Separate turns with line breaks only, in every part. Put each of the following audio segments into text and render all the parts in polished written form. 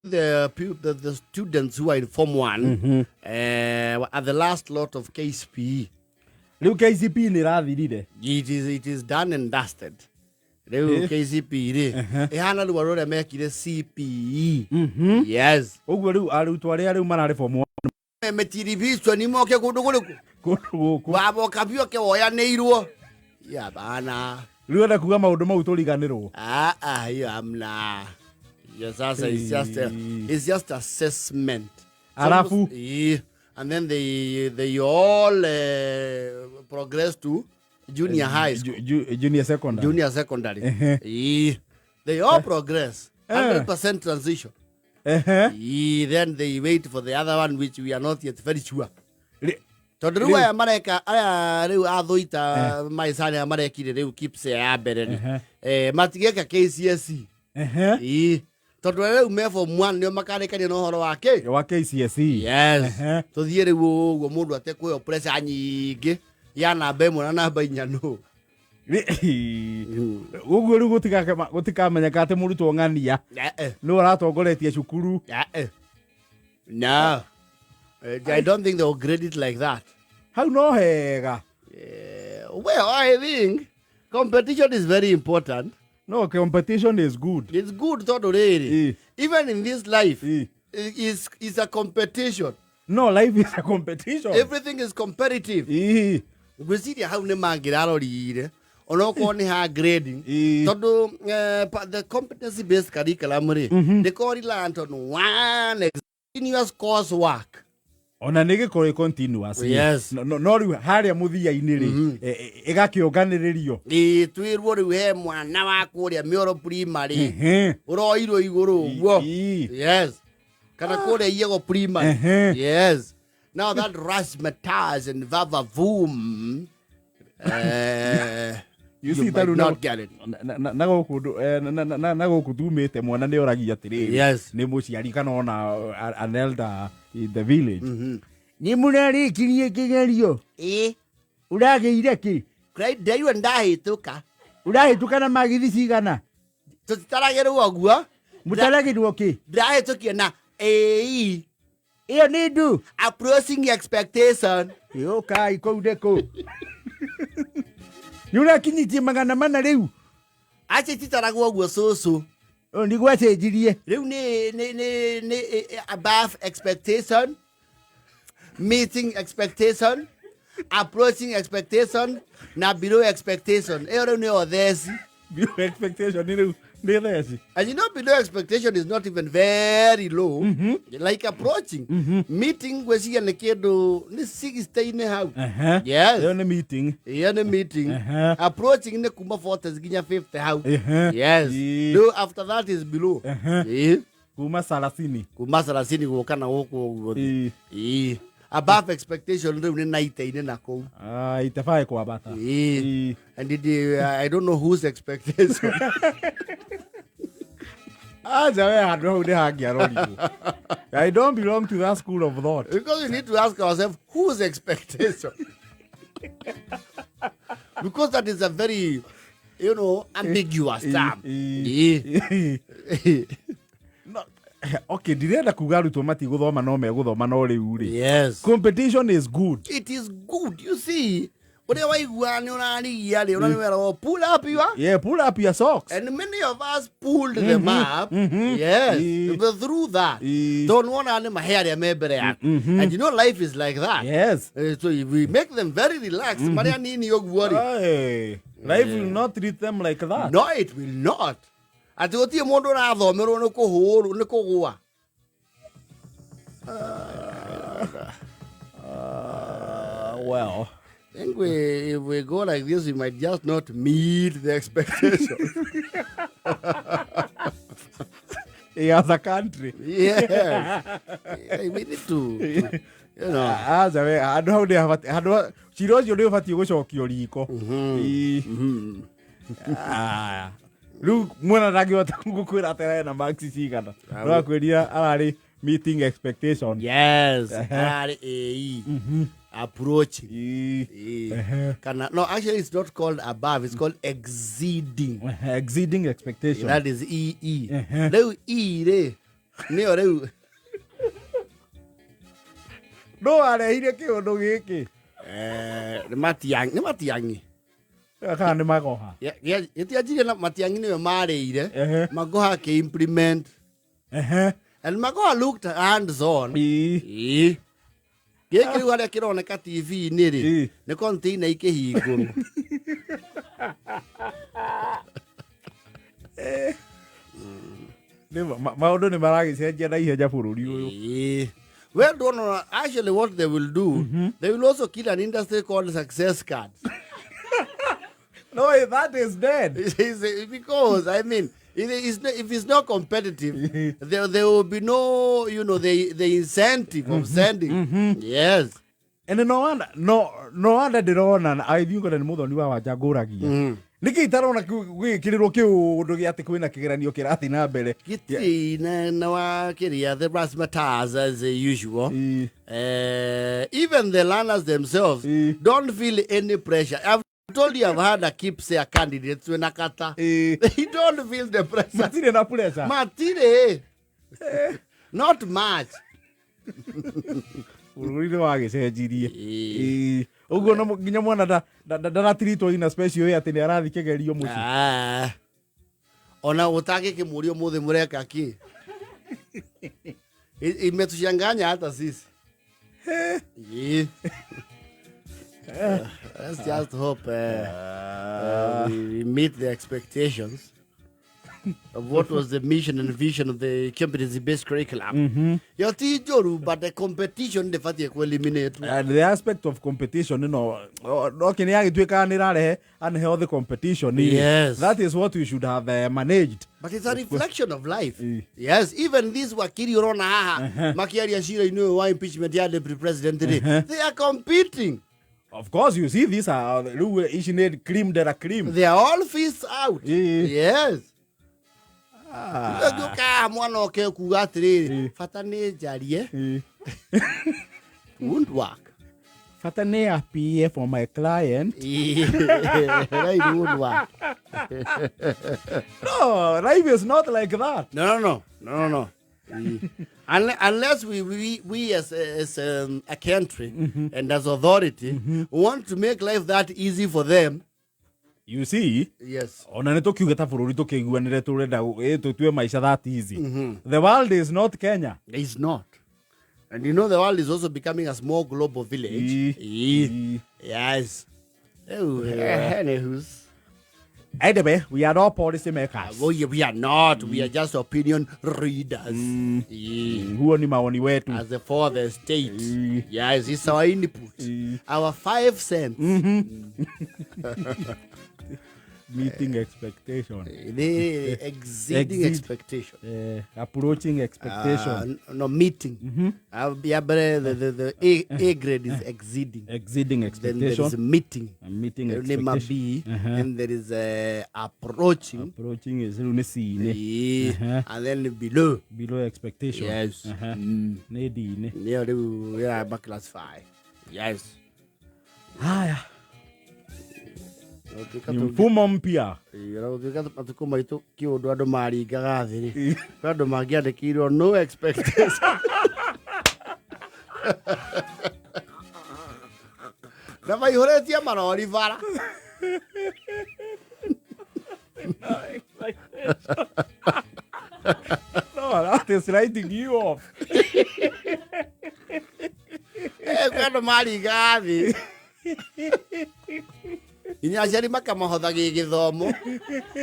The students who are in Form 1 are the last lot of KCPE.
Rĩu KCP nĩ ĩrathirire.
It is done and dusted. Rĩu KCPE rĩ, ĩhana rĩu arĩa mekire CPE. Yes.
Ũguo rĩu arutwo arĩa rĩu mararĩ form 1
Metiribicwo ni moke kũndũ kũrĩkũ?
Kũndũ gũkũ.
Waboka bioke woyanĩirwo. Ya bana.
Rĩu enda kuga maũndũ mau tũriganĩrwo.
Ah ah, hiyo hamna. Hiyo sasa it's just assessment.
Alafu?
Yeah. And then they all progress to junior high school.
Junior secondary.
Junior secondary. Yeah. They all progress. 100% transition. Yeah, then they wait for the other one, which we are not yet very sure. Tondũ rĩu aya mareka, aya rĩu athũita maicani aya marekire rĩu KIPSEA ya mbere rĩ, matigeka KCSE. Ĩĩ. Tondũ arĩa rĩu me form 1 nĩo makarĩkania na ũhoro wa kĩ?
Wa KCSE.
Yes. Tũthiĩ rĩu ũguo, mũndũ atekũheo pressure nyingĩ ya namba 1 na namba 4 nũ.
Ũguo rĩu gũtikamenyeka atĩ mũrutwo ng'ania nĩ ũratongoretie cukuru.
No. I don't think they will grade it like that.
Hau no hega.
Well, I think competition is very important.
No, competition is good.
It's good tondũ rĩrĩ, even in this life, is a competition.
No, life is a competition.
Everything is competitive. Ngwĩciria hau nĩ mangĩrarorire onokorwo nĩ ha grading, tondũ the competency based curriculum rĩ, ndĩkorwo reliant on one continuous course work.
Ona nĩ gĩkorwo ĩ continuous. No rĩu harĩa mũthia-inĩ rĩ, ĩgakĩũnganĩrĩrio.
Ĩĩ, twĩrwo rĩu he mwana wa kũrĩa Mĩoro Primary ũroirwo igũrũ ũguo. Yes, kana kũrĩa Iego Primary. Yes, now that razzmatazz and vava voom,
You
you
see,
might
tarĩu
not get it.
Na gũkũ na gũkũ tumĩte, mwana nĩ oragia atĩrĩrĩ, nĩ mũciari kana ona an elder in the village, "Nĩ mũrarĩkirie kĩgerio?"
Ĩ.
"Ũragĩire kĩ?"
Ndaigua ndahĩtũka.
"Ũrahĩtũka na magithi cigana?"
Tũtitaragĩrwo ũguo.
"Mũtaragĩrwo kĩ?"
Ndĩrahĩtũkia na AE.
Ĩyo nĩ ndu.
Approaching expectation.
Yũkai kũu nĩkũ nĩ ũrakinyĩtie 400 rĩu?
Acio ititaragwo ũguo, cũcũ.
Ũyũ nĩ gwacenjirie.
Rĩu nĩ above expectation, meeting expectation, approaching expectation na below expectation. Ĩyo rĩu nĩyo theci.
Below expectation rĩu nĩ theci.
And you know, below expectation is not even very low, like approaching. Meeting, gwĩciria nĩ kĩndũ nĩ 60-inĩ hau. Yes.
Ĩyo nĩ meeting.
Ĩyo nĩ meeting. Approaching nĩ kuma 40 nginya 50 hau. Yes. Rĩu after that is below. Ĩĩ.
Kuma 30.
Kuma 30 gũka na gũkũ ũguo. Ĩĩ. Above expectation rĩu nĩ 90-inĩ na kũu.
Ah, itabae kwambata.
Ĩĩ. And I don't know whose expectation.
Aja we, handũ hau nĩ hangĩarorirwo. I don't belong to that school of thought.
Because we need to ask ourselves whose expectation, because that is a very ambiguous term. Ĩĩ.
No, okay, ndirenda kuga arutwo matigũthoma, no megũthoma, no rĩu rĩ, competition is good.
It is good. You see, ũrĩa waigua nĩ ũrarigia rĩ, ũrĩa wĩragwo pull up your
Yeah, pull up your socks.
And many of us pulled them up. Yes. But through that. Tondũ nĩwona nĩ mahe arĩa me mbere yaku. And you know life is like that. So if we make them very relaxed, marĩa nini ũguo rĩ,
Hey, life will not treat them like that.
No, it will not. Atĩ gũtirĩ mũndũ ũrathomerwo nĩ kũhũrwo, nĩ kũgũa.
Well.
I think if we go like this, we might just not meet the expectation.
Yeah, as a country.
Yes. Yeah, we need to.
Aca we, handũ hau nĩ handũ cira ũcio nĩ ũbatiĩ gũcokio riko. Ĩĩ. Ah. Rĩu mwana ndangĩhota gũkwĩra atĩ ararĩ na marks cigana, no akwĩrira ararĩ meeting expectation.
Yes. Arĩ AE. Approaching.
Ĩĩ.
Kana, no, actually it's not called above, it's called exceeding.
Exceeding expectation.
That is EE. Rĩu E rĩ, Nĩyo rĩu.
No warehire kĩũndũ gĩkĩ?
Nĩ Matiang'i, nĩ Matiang'i.
Kana nĩ Magoha?
Gĩtianjirie na Matiang'i, nĩwe marĩire. Magoha akĩ-implement. And Magoha looked hands on. Ĩĩ. Gĩkĩ rĩu harĩa kĩroneka TV-inĩ rĩ, nĩ container ikĩhingũrwo.
Maũndũ nĩ maragĩcenjia na ihenya bũrũri ũyũ.
Ĩĩ. We ndwona actually what they will do, they will also kill an industry called success cards.
No, that is dead.
Because I mean, if it's not competitive, there will be no, the incentive of sending. Yes.
And no wonder, no wonder ndĩrona I think nĩ mũthoni wa Wanja ngũragia nĩkĩ itarona gwĩkĩrĩrwo kĩũndũ gĩa atĩ kwĩna kĩgeranio kĩrathiĩ na mbere.
Gĩtirĩ na wa kĩrĩa, the razzmatazz as usual. Even the learners themselves don't feel any pressure. I've told you I've had a KPSEA candidates when akata. They don't feel the pressure.
Matirĩ na pressure.
Matirĩ. Not much.
Bũrũri nĩ wagĩcenjirie. Ũguo no nginya mwana ndaratiritwo ina special way atĩ nĩ arathiĩ kĩgerio mũciĩ.
Ah. Ona ũtangĩkĩmũria ũmũthĩ mũreka kĩ? Imetuchanganya hata sisi. Ĩĩ. Let's just hope we meet the expectations of what was the mission and vision of the competency-based curriculum. Yo ti njũru, but the competition ndĩbatiĩ ku-eliminate.
And the aspect of competition no no kĩ nĩ yagĩtuĩkaga nĩ ĩrarehe unhealthy competition. That is what we should have managed.
But it's a reflection of life. Yes, even these wakiri ũrona haha makĩaria cira-inĩ ũyũ wa impeachment ya deputy president rĩ, they are competing.
Of course, you see, these are rĩu ici nĩ cream de la cream.
They are all fists out. Yes.
Ah.
Ngĩũka mwana oke kuga atĩrĩrĩ, bata nĩ njarie, won't work.
Bata nĩ appear for my client.
Right, won't work.
No, life is not like that.
No. Unless we as a country and as authority want to make life that easy for them.
You see, ona nĩ tũkiuge ta bũrũri tũkĩiguanĩre tũrenda tũtue maica that easy. The world is not Kenya.
It's not. And you know the world is also becoming a small global village. Yes. Oh, anywho's.
Anyway, we are not policy makers.
Well, yeah, we are not. We are just opinion readers.
Huo ni maoni wetu.
As the fourth estate. Yes, it's our input. Our 5 cents.
Meeting expectation.
The exceeding
Exceed.
Expectation.
Approaching expectation.
No, meeting. Yeah, but the A grade is exceeding.
Exceeding
Then there
expectation.
is meeting.
Meeting
Name
expectation.
B, and there is approaching.
Approaching is rĩu nĩ C nĩ.
And then below.
Below expectation.
Yes.
Nĩ D nĩ.
Nĩyo rĩu ĩramba classify. Yes.
Haya. Ni mfumo mpya.
Gũtuĩka matukũ maitũ kĩũndũ andũ maringaga thĩ rĩ, kwĩ andũ mangĩandĩkĩirwo no expectation na maihũrĩtie marori bara.
No, that is writing you off.
Kwĩ andũ maringaga thĩ nginya aciari makamahotha gĩgĩthomo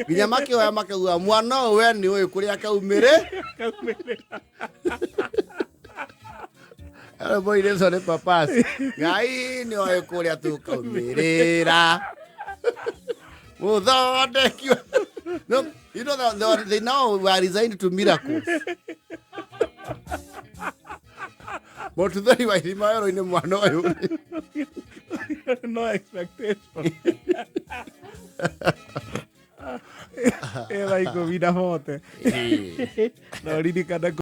nginya makĩoya makauga mwana ũyũ we nĩ ũĩ kũrĩa kaumĩre. Arĩa nĩ papas Ngai nĩ oĩ kũrĩa tũkaumĩrĩra mũthondeki. No, you know that they now were resigned to miracles. Mũtuthũri wa irima werũ-inĩ mwana ũyũ.
No expectation. Thaa 10:40. No ririkana.